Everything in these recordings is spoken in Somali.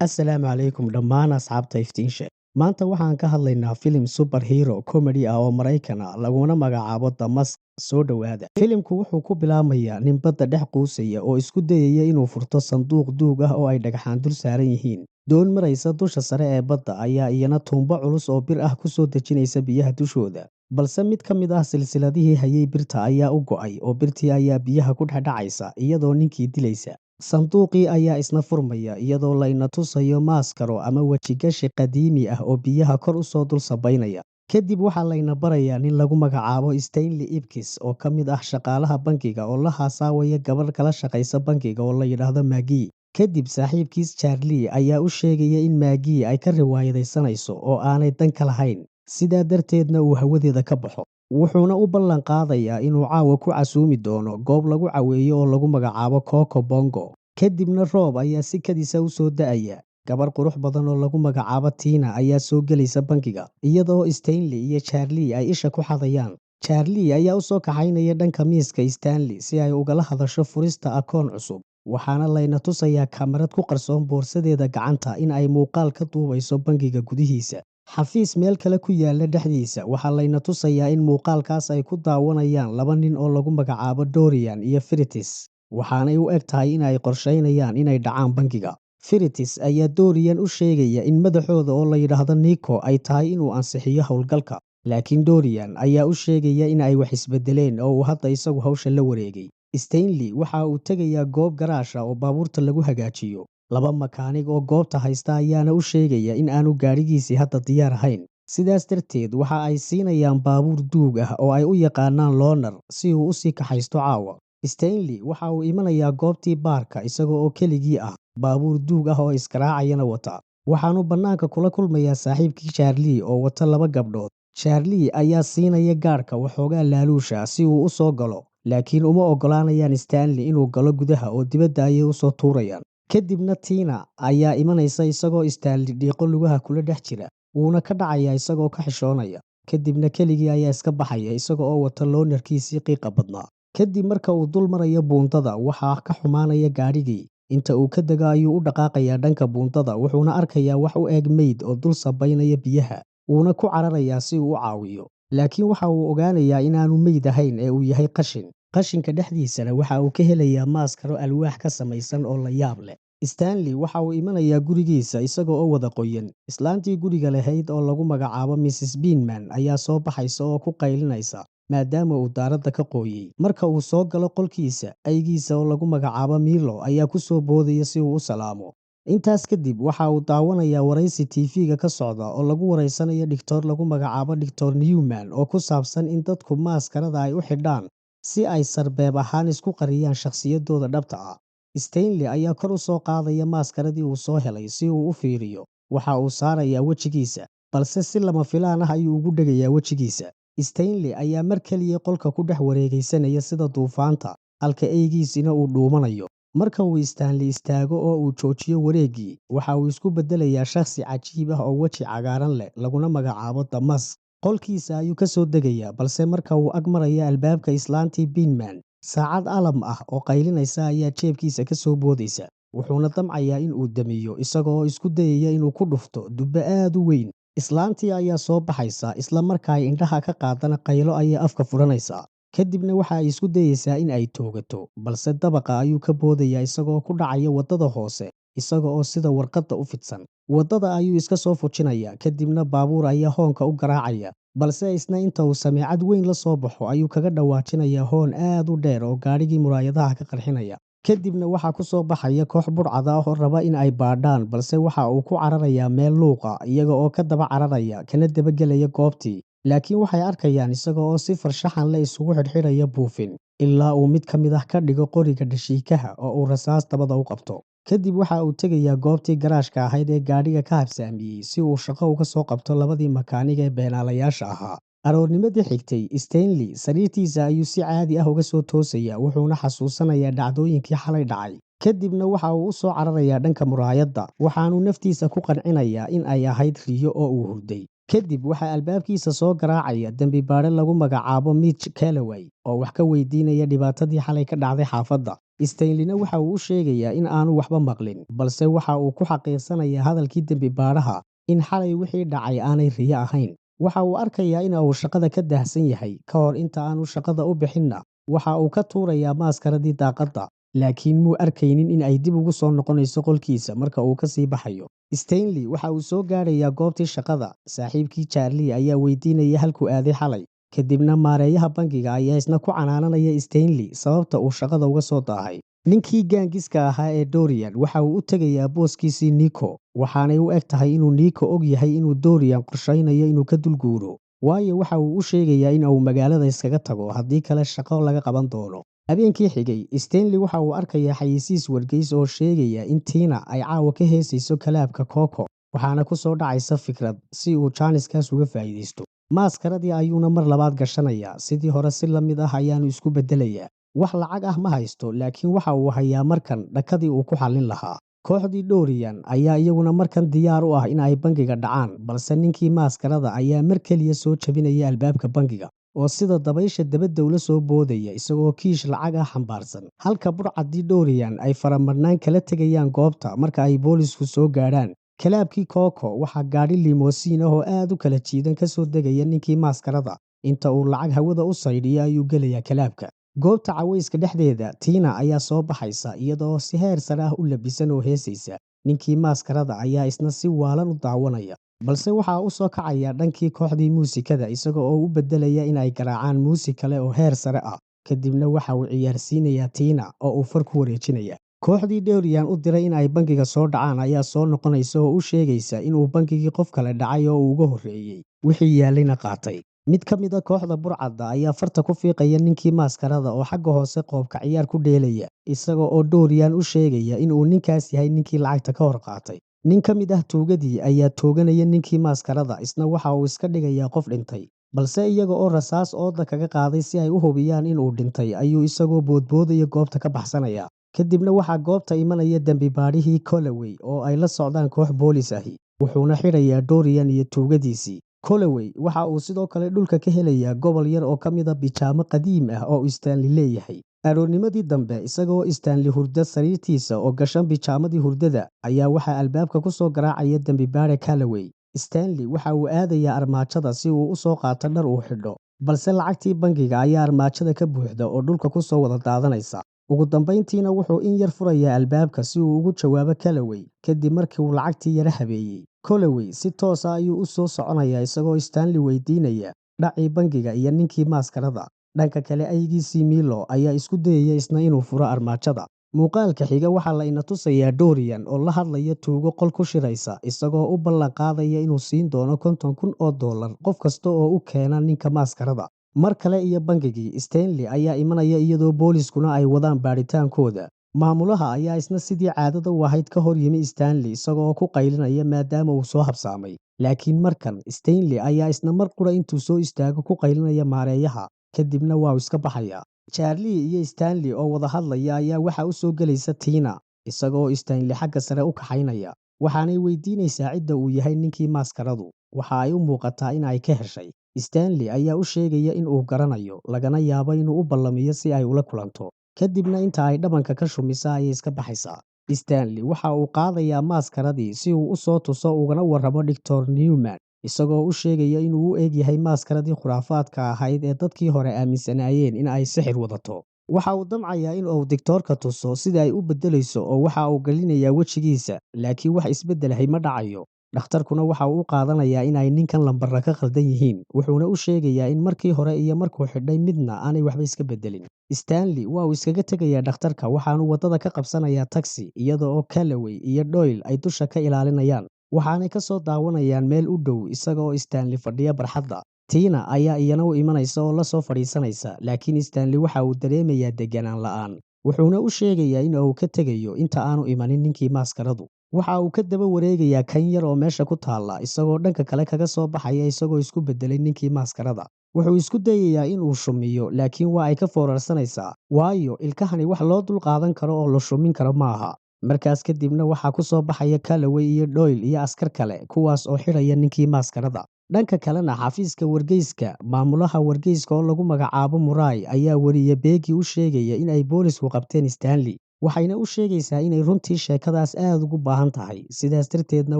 Assalaamu calaykum dhammaan asxaabta Iftiinshe. Maanta waxaan ka hadlaynaa filim superhero comedy ah oo Maraykan ah, laguna magacaabo The Mask. Soo dhowaada. Filimku wuxuu ku bilaabmayaa nin badda dhex quusaya oo isku dayaya inuu furto sanduuq duug ah oo ay dhagxaan dul saaran yihiin. Doon maraysa dusha sare ee badda ayaa iyana tuumbo culus oo bir ah kusoo dejinaysa biyaha dushooda. Balse mid ka mid ah silsiladihii hayay birta ayaa u go'ay oo birtii ayaa biyaha ku dhex dhacaysa iyadoo ninkii dilaysa. Sanduuqii ayaa isna furmaya iyadoo layna tusayo maaskaro ama wejigashi qadiimi ah oo biyaha kor u soo dul sabaynaya. Kadib waxaa layna barayaa nin lagu magacaabo Stanley Ipkiss oo ka mid ah shaqaalaha bangiga oo la haasaawaya gabadh kala shaqaysa bangiga oo la yidhaahdo Maggie. Kadib saaxiibkiis Charlie ayaa u sheegaya in Maggie ay ka riwaayadaysanayso oo aanay dan ka lahayn, sidaa darteedna uu hawadeeda ka baxo. Wuxuuna u ballan qaadayaa inuu caawa ku casuumi doono goob lagu caweeyo oo lagu magacaabo Coco Bongo. Kadibna roob ayaa si kadisa u soo da'aya. Gabar qurux badan oo lagu magacaabo Tina ayaa soo gelaysa bangiga, iyadoo Stanley iyo Charlie ay isha ku xadayaan. Charlie ayaa u soo kaxaynaya dhanka miiska Stanley si ay ugala hadasho furista akoon cusub. Waxaana layna tusayaa kamarad ku qarsoon boorsadeeda gacanta in ay muuqaal ka duubayso bangiga gudihiisa. Xafiis meel kale ku yaala dhexdiisa waxaa layna tusayaa in muuqaalkaas ay ku daawanayaan laba nin oo lagu magacaabo Dorian iyo Firitis. Waxaanay u eg tahay in ay qorsheynayaan inay dhacaan bangiga. Firitis ayaa Dorian u sheegaya in madaxooda oo la yidhaahdo Nico ay tahay inuu ansixiyo howlgalka. Laakiin Dorian ayaa u sheegaya in ay wax isbedeleen oo uu hadda isagu hawsha la wareegay. Stanley waxa uu tegayaa goob garaash ah oo baabuurta lagu hagaajiyo. Laba makaanig oo goobta haysta ayaana u sheegaya in aanu gaadhigiisii hadda diyaar ahayn. Sidaas darteed waxa ay siinayaan baabuur duug ah oo ay u yaqaanaan loonar si uu u sii kaxaysto caawa. Stanley waxa uu imanayaa goobtii baarka isaga oo keligii ah, baabuur duug ah oo iskaraacayana wata. Waxaanu bannaanka kula kulmayaa saaxiibkii Charlie oo wata laba gabdhood. Charlie ayaa siinaya gaadhka waxoogaa laaluusha si uu u soo galo, laakiin uma oggolaanayaan Stanley inuu galo gudaha oo dibadda ayay u soo tuurayaan. Kadibna Tina ayaa imanaysa isagoo Stanley dhiiqo lugaha kula dhex jira, wuuna ka dhacayaa isagoo ka xishoonaya. Kadibna keligii ayaa iska baxaya isaga oo wata loonarkiisii qiiqa badnaa. Kadib marka uu dul marayo buundada, waxaa ka xumaanaya gaadhigii. Inta uu ka dego ayuu u dhaqaaqayaa dhanka buundada, wuxuuna arkayaa wax u eg meyd oo dul sabaynaya biyaha, wuuna ku cararayaa si uu u caawiyo. Laakiin waxa uu ogaanayaa inaanu meyd ahayn ee uu yahay qashin. Qashinka dhexdiisana waxa uu ka helayaa maaskaro alwaax ka samaysan oo la yaab leh. Stanley waxa uu imanayaa gurigiisa isaga oo wada qoyan. Islaantii guriga lahayd oo lagu magacaabo Mrs. Beanman ayaa soo baxaysa oo ku qaylinaysa maadaama uu daaradda ka qooyey. Marka uu soo galo qolkiisa, aygiisa oo lagu magacaabo Milo ayaa ku soo boodaya si uu u salaamo. Intaas kadib waxa uu daawanayaa waraysi TV-ga ka socda oo lagu wareysanayo dhigtoor lagu magacaabo Dr. Newman oo ku saabsan in dadku maaskarada ay u xidhaan si ay sarbeeb ahaan isku qariyaan shakhsiyaddooda dhabta ah. Stanley ayaa kor u soo qaadaya maaskaradii uu soo helay si uu u fiiriyo. Waxa uu saarayaa wejigiisa, balse si lama filaan ah ayuu ugu dhegayaa wejigiisa. Stanley ayaa mar keliya qolka ku dhex wareegaysanaya sida duufaanta, halka eygiisina uu dhuumanayo. Marka uu Stanley istaago oo uu joojiyo wareeggii, waxa uu isku beddelayaa shakhsi cajiib ah oo weji cagaaran leh, laguna magacaabo The Mask. Qolkiisa ayuu ka soo degayaa, balse marka uu ag maraya albaabka islaantii Beanman, saacad alam ah oo qaylinaysa ayaa jeebkiisa ka soo boodaysa. Wuxuuna damcayaa in uu damiyo isaga oo isku dayaya inuu ku dhufto dubbe aad u weyn. Islaantii ayaa soo baxaysa, isla marka ay indhaha ka qaadana qaylo ayay afka furanaysaa. Kadibna waxa ay isku dayaysaa in ay toogato, balse dabaqa ayuu ka boodayaa isagoo ku dhacaya waddada hoose, isaga oo sida warqadda u fidsan. Waddada ayuu iska soo fujinayaa, kadibna baabuur ayaa hoonka u garaacaya, balse isna inta uu sameecad weyn la soo baxo ayuu kaga dhawaajinayaa hoon aad u dheer oo gaadhigii muraayadaha ka qarxinaya. Kadibna waxaa ku soo baxaya koox budhcad ah oo raba in ay baadhaan, balse waxa uu ku cararayaa meel luuqa iyaga oo ka daba cararaya kana dabagelaya goobtii. Laakiin waxay arkayaan isaga oo si farshaxan leh isugu xidhxidhaya buufin, ilaa uu mid ka mid ah ka dhigo qoriga dhashiikaha oo uu rasaas dabada u qabto. Kadib waxa uu tegayaa goobtii garaashka ahayd ee gaadhiga ka habsaamiyey si uu shaqo uga soo qabto labadii makaanig ee beenaalayaasha ahaa. Aroornimadii xigtay, Stanley sariirtiisa ayuu si caadi ah uga soo toosayaa, wuxuuna xasuusanayaa dhacdooyinkii xalay dhacay. Kadibna waxa uu u soo cararayaa dhanka muraayadda, waxaanu naftiisa ku qancinayaa in ay ahayd riyo oo uu hurday. Kadib waxaa albaabkiisa soo garaacaya dembi baadhe lagu magacaabo Mitch Calloway oo wax ka weydiinaya dhibaatadii xalay ka dhacday xaafadda. Stanleyna waxa uu u sheegayaa in aanu waxba maqlin, balse waxa uu ku xaqiirsanayaa hadalkii dembi baadhaha in xalay wixii dhacay aanay riyo ahayn. Waxa uu arkayaa in uu shaqada ka daahsan yahay. Ka hor inta aanu shaqada u bixinna waxa uu ka tuurayaa maaskaradii daaqadda, laakiin muu arkaynin in ay dib ugu soo noqonayso qolkiisa marka uu ka sii baxayo. Stanley waxa uu soo gaadhayaa goobtii shaqada. Saaxiibkii Charlie ayaa weydiinaya halkuu aaday xalay. Kadibna maareeyaha bangiga ayaa isna ku canaananaya Stanley sababta uu shaqada uga soo daahay. Ninkii gaangiska ahaa ee Dorian waxa uu u tegayaa booskiisii Nico, waxaanay u eg tahay inuu Nico og yahay inuu Dorian qorshaynayo inuu ka dulguuro, waayo waxa uu u sheegayaa in uu magaalada iskaga tago haddii kale shaqo laga qaban doono. Habeenkii xigay, Stanley waxa uu arkayaa xayeysiis wargeys oo sheegaya in Tina ay caawa ka heesayso kalaabka Coco, waxaana ku soo dhacaysa fikrad si uu jaaniskaas uga faa'iidaysto. Maaskaradii ayuuna mar labaad gashanayaa, sidii hore si la mid ah ayaanu isku beddelayaa. Wax lacag ah ma haysto, laakiin waxa uu hayaa markan dhakadii uu ku xallin lahaa. Kooxdii Dorian ayaa iyaguna markan diyaar u ah in ay bangiga dhacaan, balse ninkii maaskarada ayaa mar keliya soo jabinaya albaabka bangiga oo sida dabaysha dabadda ula soo boodaya isagoo kiish lacag ah xambaarsan. Halka burcaddii Dorian ay faramadhnaan kala tegayaan goobta marka ay boolisku soo gaadhaan. Kalaabkii Coco waxaa gaadhi limoosiin ah oo aad u kala jiidan ka soo degaya ninkii maaskarada. Inta uu lacag hawada u saydhiyo ayuu gelayaa kalaabka. Goobta cawayska dhexdeeda, Tina ayaa soo baxaysa iyadoo si heer sare ah u labisan oo heesaysa. Ninkii maaskarada ayaa isna si waalan u daawanaya, balse waxaa u soo kacaya dhankii kooxdii muusikada isaga oo u beddelaya in ay garaacaan muusik kale oo heer sare ah. Kadibna waxa uu ciyaarsiinayaa Tina oo uu far ku wareejinaya. Kooxdii Dorian u diray in ay bangiga soo dhacaan ayaa soo noqonaysa oo u sheegaysa inuu bangigii qof kale dhacay oo uu uga horreeyey, wixii yaallayna qaatay. Mid ka mid a kooxda burcadda ayaa farta ku fiiqaya ninkii maaskarada oo xagga hoose qoobka ciyaar ku dheelaya, isaga oo Dorian u sheegaya inuu ninkaas yahay ninkii lacagta ka hor qaatay. Nin ka mid ah tuugadii ayaa tooganaya ninkii maaskarada, isna waxa uu iska dhigayaa qof dhintay. Balse iyaga oo rasaas ooda kaga qaaday si ay u hubiyaan inuu dhintay ayuu isagoo boodboodaya goobta ka baxsanaya. Kadibna waxaa goobta imanaya dembi baadhihii Colloway oo ay la socdaan koox boolis ahi, wuxuuna xidhayaa Dorian iyo tuugadiisii. Colloway waxa uu sidoo kale dhulka ka helayaa gobol yar oo ka mid a bijaamo qadiim ah oo Stanley leeyahay. Aroornimadii dambe, isagoo Stanley hurda sariirtiisa oo gashan bijaamadii hurdada, ayaa waxaa albaabka ku soo garaacaya dembi baadhe Calloway. Stanley waxa uu aadayaa armaajada si uu u soo qaato dhar uu xidho, balse lacagtii bangiga ayaa armaajada ka buuxda oo dhulka ku soo wada daadanaysa. Ugu dambayntiina wuxuu in yar furayaa albaabka si uu ugu jawaabo Calloway kadib markii uu lacagtii yara habeeyey. Colloway si toos ah ayuu u soo soconayaa isagoo Stanley weydiinaya dhacii bangiga iyo ninkii maaskarada. Dhanka kale, aygiisii Milo ayaa isku dayaya isna inuu furo armaajada. Muuqaalka xiga waxaa la ina tusayaa Dorian oo la hadlaya tuugo qol ku shiraysa, isagoo u ballan qaadaya inuu siin doono $50,000 qof kasta oo u keena ninka maaskarada. Mar kale iyo bangigii, Stanley ayaa imanaya iyadoo booliskuna ay wadaan baadhitaankooda. Maamulaha ayaa isna sidii caadada u ahayd ka hor yimi Stanley isagoo ku qaylinaya maadaama uu soo habsaamay. Laakiin markan Stanley ayaa isna mar qura intuu soo istaago ku qaylinaya maareeyaha, kadibna waa uu iska baxayaa. Charlie iyo Stanley oo wada hadlaya ayaa waxa u soo gelaysa Tina, isagoo Stanley xagga sare u kaxaynaya. Waxaanay weydiinaysaa cidda uu yahay ninkii maaskaradu. Waxa ay u muuqataa in ay ka heshay. Stanley ayaa u sheegaya in uu garanayo, lagana yaabo inuu u ballamiyo si ay ula kulanto. Kadibna inta ay dhabanka ka shumisa ayay iska baxaysaa. Stanley waxa uu qaadayaa maaskaradii si uu u soo tuso ugana warramo Dr. Newman, isagoo u sheegaya inuu u eg yahay maaskaradii khuraafaadka ahayd ee dadkii hore aaminsanaayeen in ay sixir wadato. Waxa uu damcayaa in uu digtoorka tuso sida ay u beddelayso oo waxa uu gelinayaa wejigiisa, laakiin wax isbeddelahay ma dhacayo. Dhakhtarkuna waxa uu u qaadanayaa in ay ninkan lambarra ka khaldan yihiin, wuxuuna u sheegayaa in markii hore iyo markuu xidhay midna aanay waxba iska beddelin. Stanley waa uu iskaga tegayaa dhakhtarka, waxaanu waddada ka qabsanayaa taksi iyada oo Calloway iyo Doyle ay dusha ka ilaalinayaan. Waxaanay ka soo daawanayaan meel u dhow isaga oo Stanley fadhiya barxadda. Tina ayaa iyana u imanaysa oo la soo fadhiisanaysa, laakiin Stanley waxa uu dareemayaa deganaan la'aan. Wuxuuna u sheegayaa in uu ka tegayo inta aanu imanin ninkii maaskaradu. Waxa uu ka daba wareegayaa kan yar oo meesha ku taalla, isagoo dhanka kale kaga soo baxaya isagoo isku beddelay ninkii maaskarada. Wuxuu isku dayayaa in uu shumiyo, laakiin waa ay ka foorarsanaysaa, waayo ilkahani wax loo dul qaadan karo oo la shumin karo maaha. Markaas kadibna waxaa ku soo baxaya Calloway iyo Doyle iyo askar kale, kuwaas oo xidhaya ninkii maaskarada. Dhanka kalena, xafiiska wargeyska, maamulaha wargeyska oo lagu magacaabo Murray ayaa weriye Becky u sheegaya in ay boolisku qabteen Stanley. Waxayna u sheegaysaa inay runtii sheekadaas aad ugu baahan tahay, sidaas darteedna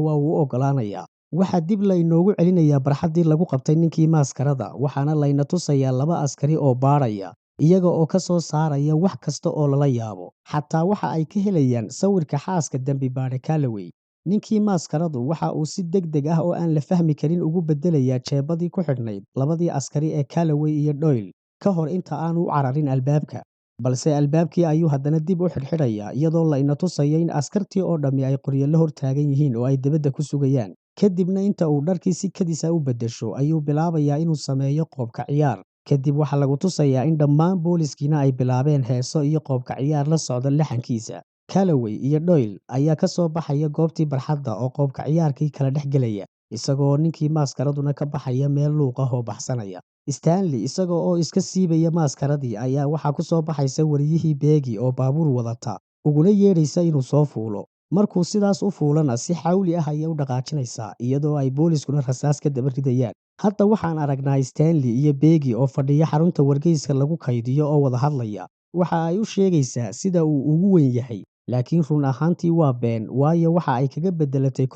waa uu u oggolaanayaa. Waxaa dib laynoogu celinayaa barxaddii lagu qabtay ninkii maaskarada, waxaana layna tusayaa laba askari oo baadhaya, iyaga oo ka soo saaraya wax kasta oo lala yaabo. Xataa waxa ay ka helayaan sawirka xaaska dembi baadhe Calloway. Ninkii maaskaradu waxa uu si degdeg ah oo aan la fahmi karin ugu beddelayaa jeebadii ku xidhnayd labadii askari ee Calloway iyo Doyle ka hor inta aanu u cararin albaabka. Balse albaabkii ayuu haddana dib u xidhxidhayaa, iyadoo la ina tusayo in askartii oo dhammi ay qoryo la hor taagan yihiin oo ay dibadda ku sugayaan. Kadibna inta uu dharkii si kadis ah u beddesho ayuu bilaabayaa inuu sameeyo qoobka ciyaar. Kadib waxaa lagu tusayaa in dhammaan booliskiina ay bilaabeen heeso iyo qoobka ciyaar la socda laxankiisa. Calloway iyo Doyle ayaa ka soo baxaya goobtii barxadda oo qoobka ciyaarkii kala dhex gelaya, isagoo ninkii maaskaraduna ka baxaya meel luuq ah oo baxsanaya. Stanley isaga oo iska siibaya maaskaradii ayaa waxaa ku soo baxaysa wariyihii Becky oo baabuur wadata, uguna yeedhaysa inuu soo fuulo. Markuu sidaas u fuulana si xawli ah ayay u dhaqaajinaysaa, iyadoo ay booliskuna rasaas ka daba ridayaan. Hadda waxaan aragnaa Stanley iyo Becky oo fadhiya xarunta wargeyska lagu kaydiyo oo wada hadlaya. Waxa ay u sheegaysaa sida uu ugu weyn yahay, laakiin run ahaantii waa been, waayo waxa ay kaga beddelatay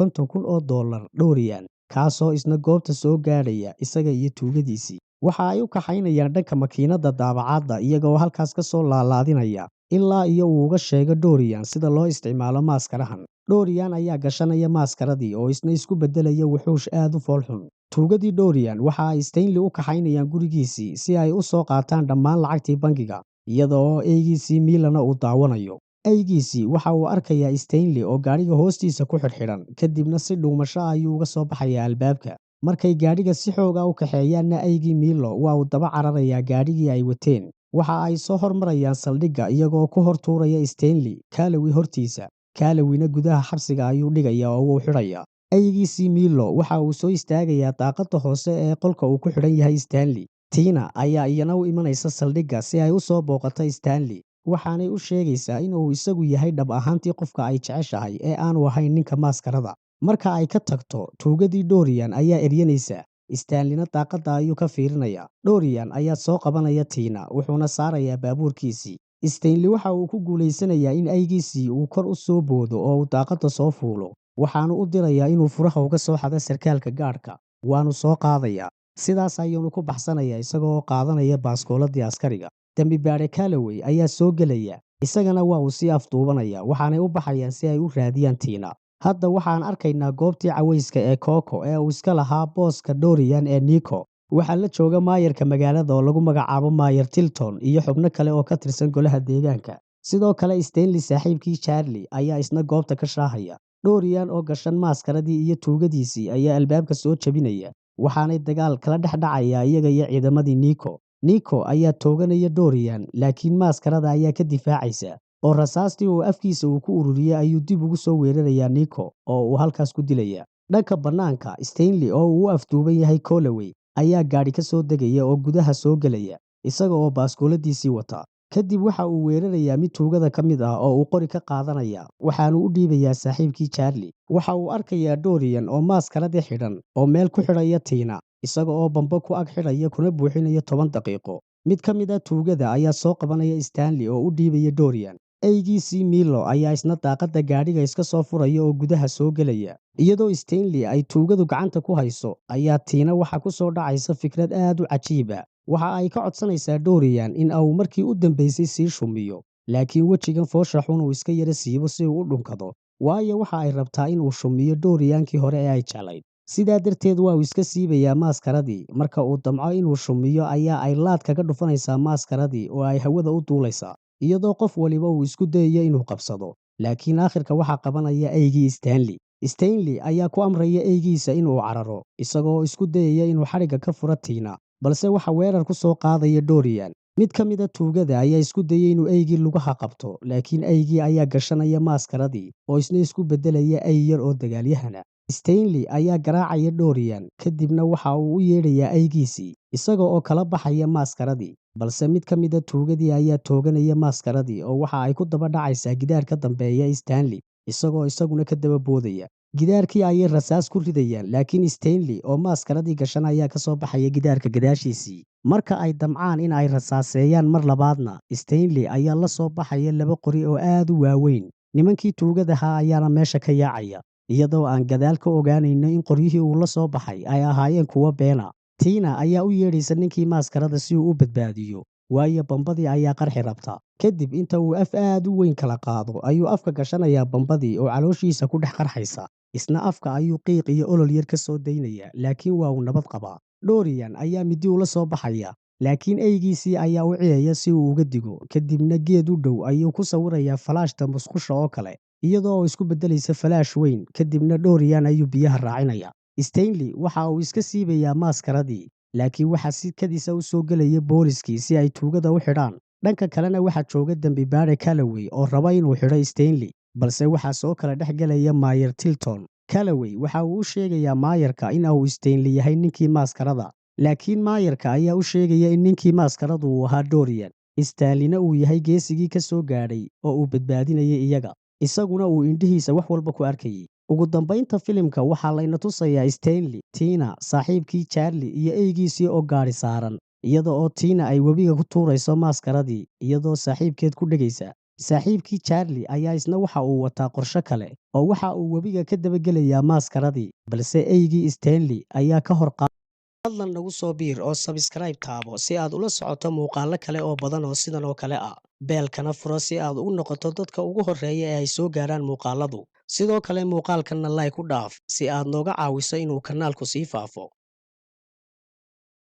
$50,000 Dorian, kaasoo isna goobta soo gaadhaya isaga iyo tuugadiisii. Waxa ay u kaxaynayaan dhanka makiinadda daabacaadda iyagoo halkaas ka soo laalaadinaya ilaa iyo uu uga sheego Dorian sida loo isticmaalo maaskarahan. Dorian ayaa gashanaya maaskaradii oo isna isku beddelaya wuxuush aad u foolxun. Tuugadii Dorian waxa ay Stanley u kaxaynayaan gurigiisii si ay u soo qaataan dhammaan lacagtii bangiga, iyada oo eygiisii Milana uu daawanayo. Eygiisii waxa uu arkayaa Stanley oo gaadhiga hoostiisa ku xidhxidhan, kadibna si dhuumasho ah ayuu uga soo baxayaa albaabka. Markay gaadhiga si xoog ah u kaxeeyaanna eygii Milo waa uu daba cararayaa gaadhigii ay wateen. Waxa ay soo hormarayaan saldhigga iyagoo ku hor tuuraya Stanley Calloway hortiisa. Callowayna gudaha xabsiga ayuu dhigayaa oo wuu xidhayaa. Eygiisii Milo waxa uu soo istaagayaa daaqadda hoose ee qolka uu ku xidhan yahay Stanley. Tina ayaa iyana u imanaysa saldhigga si ay u soo booqato Stanley, waxaanay u sheegaysaa in uu isagu yahay dhab ahaantii qofka ay jeceshahay ee aanu ahayn ninka maaskarada. Marka ay ka tagto, tuugadii Dorian ayaa eryanaysa. Stanleyna daaqadda ayuu ka fiirinayaa. Dorian ayaa soo qabanaya Tina, wuxuuna saarayaa baabuurkiisii. Stanley waxa uu ku guulaysanayaa in eygiisii uu kor u soo boodo oo uu daaqadda soo fuulo. Waxaanu u dirayaa inuu furaha uga soo xado sarkaalka gaadhka. Waanu soo qaadayaa. Sidaas ayuunu ku baxsanayaa isagoo qaadanaya baaskooladii askariga. Dembi baadhe Calloway ayaa soo gelaya, isagana waa uu sii afduubanaya, waxaanay u baxayaan si ay u raadiyaan Tina. Hadda waxaan arkaynaa goobtii cawayska ee Coco ee uu iska lahaa booska Dorian ee Nico. Waxaa la jooga maayarka magaalada oo lagu magacaabo Maayar Tilton iyo xubno kale oo ka tirsan golaha deegaanka. Sidoo kale Stanley saaxiibkii Charlie ayaa isna goobta ka shaahaya. Dorian oo gashan maaskaradii iyo tuugadiisii ayaa albaabka soo jabinaya, waxaanay dagaal kala dhex dhacayaa iyaga iyo ciidamadii Nico. Nico ayaa tooganaya Dorian, laakiin maaskarada ayaa ka difaacaysa, oo rasaastii uu afkiisa uu ku ururiyey ayuu dib ugu soo weerarayaa Nico oo uu halkaas ku dilaya. Dhanka bannaanka, Stanley oo uu u afduuban yahay Calloway ayaa gaadhi ka soo degaya oo gudaha soo gelaya, isaga oo baaskooladiisii wata. Kadib waxa uu weerarayaa mid tuugada ka mid ah oo uu qori ka qaadanaya, waxaanu u dhiibayaa saaxiibkii Charlie. Waxa uu arkayaa Dorian oo maaskaradii xidhan oo meel ku xidhaya Tina, isaga oo bambo ku ag xidhaya kuna buuxinaya 10 daqiiqo. Mid ka mid ah tuugada ayaa soo qabanaya Stanley oo u dhiibaya Dorian. Eygiisii Milo ayaa isna daaqadda gaadhiga iska soo furaya oo gudaha soo gelaya. Iyadoo Stanley ay tuugadu gacanta ku hayso, ayaa Tina waxa ku soo dhacaysa fikrad aad u cajiib ah. Waxa ay ka codsanaysaa Dorian in uu markii u dambeysay sii shumiyo, laakiin wejigan foosha xun uu iska yara siibo si uu u dhunkado, waayo waxa ay rabtaa in uu shumiyo Doriankii hore ee ay jeclayd. Sidaa darteed waa uu iska siibayaa maaskaradii. Marka uu damco inuu shumiyo ayaa ay laad kaga dhufanaysaa maaskaradii oo ay hawada u duulaysaa, iyadoo qof waliba uu isku dayayo inuu qabsado, laakiin aakhirka waxaa qabanaya eygii Stanley. Stanley ayaa ku amraya eygiisa inuu cararo, isagoo isku dayaya inuu xadhigga ka furo Tina, balse waxa weerar ku soo qaadaya Dorian. Mid ka mid ah tuugada ayaa isku dayay inuu eygii lugaha qabto, laakiin eygii ayaa gashanaya maaskaradii oo isna isku beddelaya ey yar oo dagaalyahana. Stanley ayaa garaacaya Dorian, kadibna waxa uu u yeedhayaa eygiisii, isaga oo kala baxaya maaskaradii. Balse mid ka mid ah tuugadii ayaa tooganaya maaskaradii oo waxa ay ku daba dhacaysaa gidaar ka dambeeya Stanley, isagoo isaguna ka daba boodaya. Gidaarkii ayay rasaas ku ridayaan, laakiin Stanley oo maaskaradii gashan ayaa ka soo baxaya gidaarka gadaashiisii. Marka ay damcaan in ay rasaaseeyaan mar labaadna, Stanley ayaa la soo baxaya laba qori oo aad u waaweyn. Nimankii tuugadahaa ayaana meesha ka yaacaya, iyadoo aan gadaal ka ogaanayno in qoryihii uu la soo baxay ay ahaayeen kuwo beena. Tiina ayaa u yeedhaysa ninkii maaskarada si uu u badbaadiyo, waayo bambadii ayaa qarxi rabta. Kadib inta uu af aad u weyn kala qaado ayuu afka gashanayaa bambadii oo calooshiisa ku dhex qarxaysa. Isna afka ayuu qiiq iyo olol yar ka soo daynaya, laakiin waa uu nabad qabaa. Dorian ayaa midi ula soo baxaya, laakiin eygiisii ayaa u ciyaya si uu uga digo. Kadibna geed u dhow ayuu ku sawirayaa falaashta musqusha oo kale, iyadoo isku beddelaysa falaash weyn. Kadibna Dorian ayuu biyaha raacinaya. Stanley waxa uu iska siibayaa maaskaradii, laakiin waxaa si kadisa u soo gelaya booliskii si ay tuugada u xidhaan. Dhanka kalena waxaa jooga dembi baadhe Calloway oo raba inuu xidho Stanley, balse waxaa soo kala dhex gelaya Maayer Tilton. Calloway waxa uu u sheegayaa maayarka in uu Stanley yahay ninkii maaskarada, laakiin maayarka ayaa u sheegaya in ninkii maaskaradu uu ahaa Dorian, Stanleyna uu yahay geesigii ka soo gaadhay oo uu badbaadinayay iyaga, isaguna uu indhihiisa wax walba ku arkayay. Ugu dambaynta filimka waxaa layna tusayaa Stanley, Tina, saaxiibkii Charlie iyo eygiisii oo gaadhi saaran, iyada oo Tina ay webiga ku tuurayso maaskaradii iyadoo saaxiibkeed ku dhegaysa. Saaxiibkii Charlie ayaa isna waxa uu wataa qorshe kale oo waxa uu webiga ka dabagelayaa maaskaradii, balse eygii Stanley ayaa ka hor. Fadlan nagu soo biir oo subscribe taabo si aad ula socoto muuqaalo kale oo badan oo sidan oo kale ah. Beelkana furo si aad u noqoto dadka ugu horreeya ee ay soo gaaraan muuqaaladu. Sidoo kale muuqaalkanna like u dhaaf si aad nooga caawiso inuu kanaalku sii faafo.